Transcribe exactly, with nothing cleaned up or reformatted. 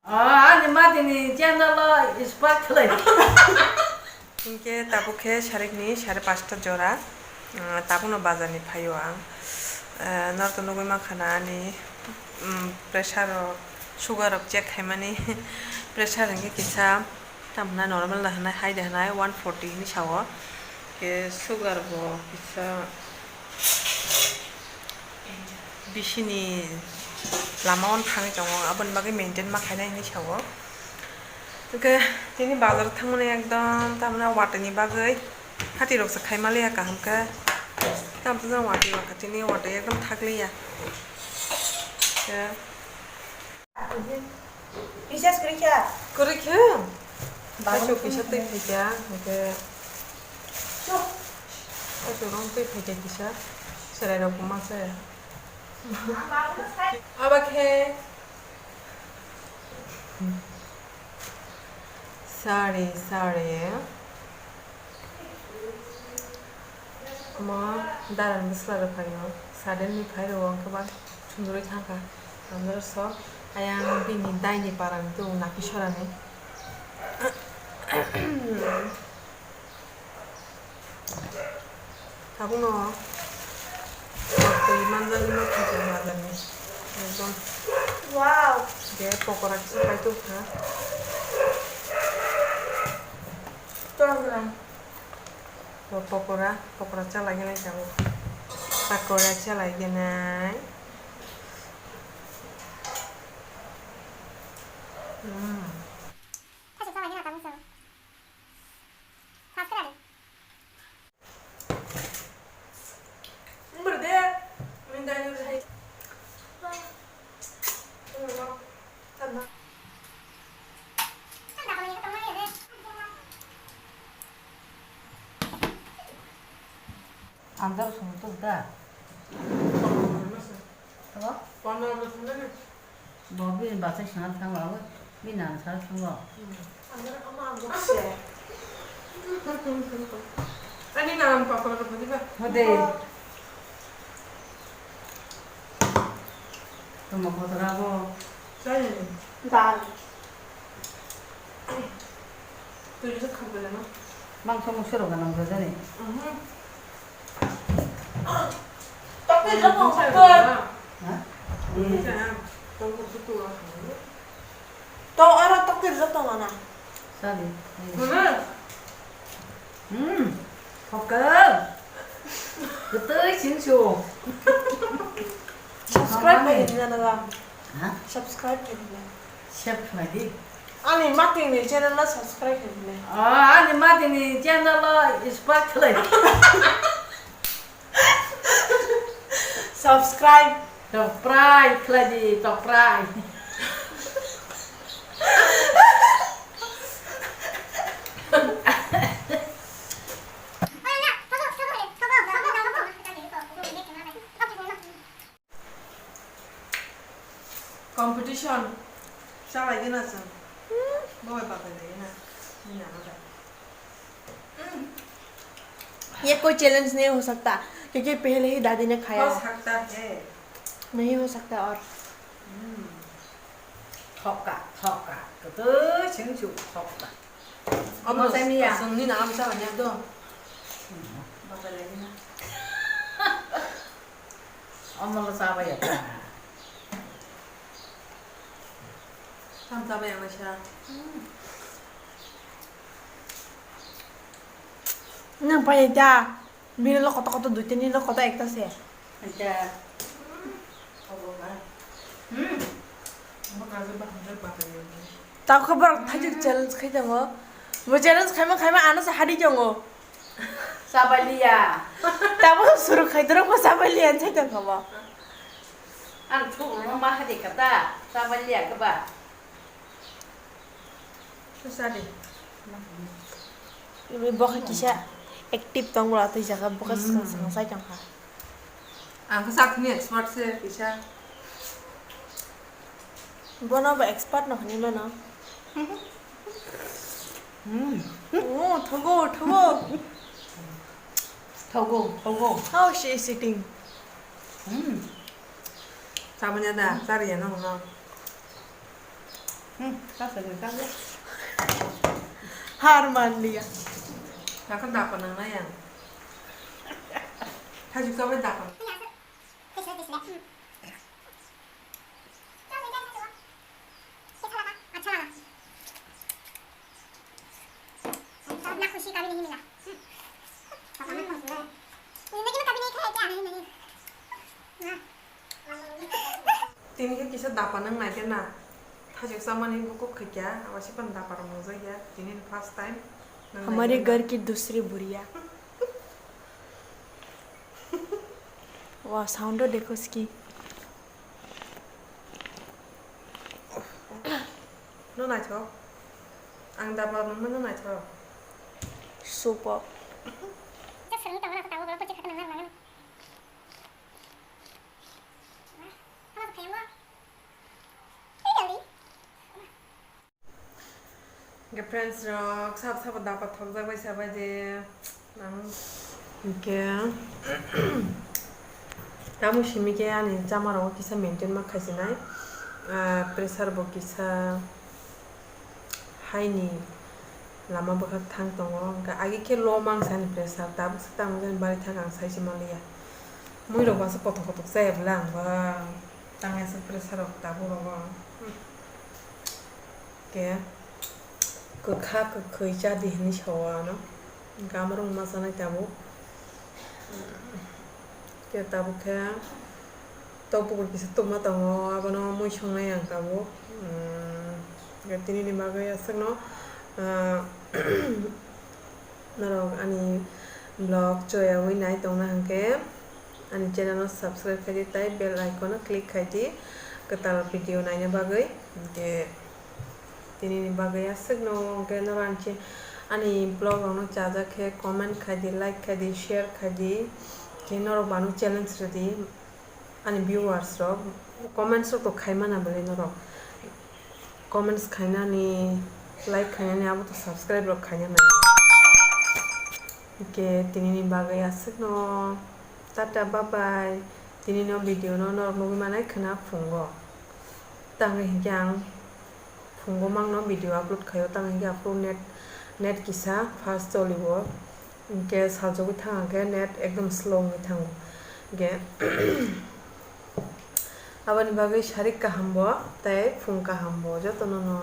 Ah, ani matini channel o ispak khlai. Hinkhe tabuk khe sarikni sare pasta jora, ah, tabukno bazarni phaio ang. Ah, norokto nugwi mankha na ani, um, pressure rok, sugar rok check khaimani. Pressure hinkhe kisa tamna normal da hwnai, high da hwnai, one forty hinwi sao. Khe sugar bo kisa bisini lama o thangwi tongo, aboni bagwi maintain ma khainai hinwi sao. Hwnkhe tini bazar thangmani ekdom tamna watwi ni bagwi hati rok se khaima liya kaham khe, tamsajak watwi rok khe tini watwi ekdom thak liya. Khe Recharge kwrwi kha? Kwrwi khe. Bagwi Kaisok kisa twi phaikha, hwnkhe Chuk. Kaisok rong twi phaikha kisa. Chwrairok bo ma chaya. Aba khe. Sorry, sorry. Omo daran bwsla rwphaio, suddenly phai rwo, hwnkhe ba chumrwi thangkha. Andro so ayang bini daini parani tong nakhi sorani. Tabukno twi manjak wngma khaikha bazarni. Ekdom. Wow. Je pokora kisa pai tubukha. Tongra. Bo pokora, pokora chalai gwnai tabuk. Pakora chalai gwnai. Hmm. Andar sung tuk da. Abo? Bo bini bachai swnam thang abo, bini nana sar thang bo. Ani nana papa ko diba? Hode. Tamo kotora bo. Chai. Dal. Twi rwjak kha bwlai no. Mangso mungso rok ganang rwjani. Mhm. Tok twi rwjak tong kha. Ha? Twi rwjak tong kha. Tong aro tok twi rwjak tong ana. Sadi. Mana? Hmm. Hoka. Betul sing su. Subscribe Mama. Bai ni nana. Ha? Subscribe bai ni nana. Sep khlai di. Ani matini channel no subscribe khlai di. Ah, ani matini channel no ispak khlai di. Subscribe. Tokprai khlai di, tokprai. Competition chalai gana chwng. Bo bai patai lai gana. Ni nana bai. ये कोई चैलेंज नहीं हो सकता, क्योंकि पहले ही दादी ने खाया हो है। सकता है। नहीं हो सकता और। Hmm. Thoka, thoka. Kutui sing su thoka. Amo Amo sai miya. Sungni na amsa banya do. Hmm. Bapa lagi na. Amo lo saba ya. Amsa banya masa. Hmm. Nang pai da. Bini lo koto koto dui tini lo koto ekta se. Acha. Obo ma. Hmm. Obo kaisa bahai jak bahai ya. Ta khe borok thajak challenge khai tongo. Bo challenge khaima khaima ano se hadi tongo. Chabaliya. Tamo suru khai dorok bo chabaliya sai tongkha bo. Ang thuk rwma hadi kata chabaliya khe ba. Sadi. Bo khe kisa active tong bwla twi jaga bo khe swkang swkang sai tongkha. Ang khe sakni expert se kisa. Bono bo expert no hwnwi mano. Hmm. Oh, thogo, thogo. Thogo, thogo. How she is sitting? Hmm. Sabanya da, sariya no no. Hmm, kasa ni kasa. Har man liya. Kaka dapa nang na yang. Hajuk sabai dapa. Tini khe kisa dapa nang nai khe na. Thajak chamani bukhuk khaikya, abo se pan dapa rok nukjakya. Tini first time. Nang hamaरे nai khe na. घर की दूसरी बुढ़िया। वाह, साउंड देखो इसकी। No naithok. Ang daba nungma no naithok. Super. Hwnkhe friends rok, sabo sabo dapa thokjak bai sabai de. Ang hwnkhe tamo simi khe ani chama rogo kisa maintain ma khaijinai. Ah, pressure bo kisa high ni lama bwkhak thang tongo. Hwnkhe agi khe low mang sa ani pressure, tabuk se tamo jani bari thang ang sai se manliya. Mui rok ba se kothok kothok chaya bwle ang ba tangya se pressure rok tabuk rogo. Khe kwkha kwkhwi cha di hinwi sao ano. Hwnkhe amo rok ma chanai tabuk. Khe tabuk khe tok bukur kisa tubuma tongo, abono mui songnai ang tabuk. Khe tinini bagwi aswkno, ah, norok ani vlog choyawi nai tongna hwnkhe ani channel no subscribe khai di, tai bell icon no click khai di, kwtal video naina bagwi. Hwnkhe tinini bagwi aswkno hwnkhe norok ani che-, ani vlog rokno chajak khe comment khai di, like khai di, share khai di, khe norok bo ano challenge rw di. Ani viewers rok comments rok to khaimana bwle norok. Comments khainani, like khainani, abo to subscribe rok khaina nang. Hwnkhe tinini bagwi aswkno. Tata, bye bye. Tinino video no norok nugwi manai khwna phungo. Tangwi hinkhe ang phungo mangno video upload khaio, tamo hinkhe aphuru net, net kisa fast choliwo, hinkhe saljagwi thang hinkhe net ekdom slow wngwi thango. Hinkhe aboni bagwi sarik kaham bo tei phung kaham bo jotono no.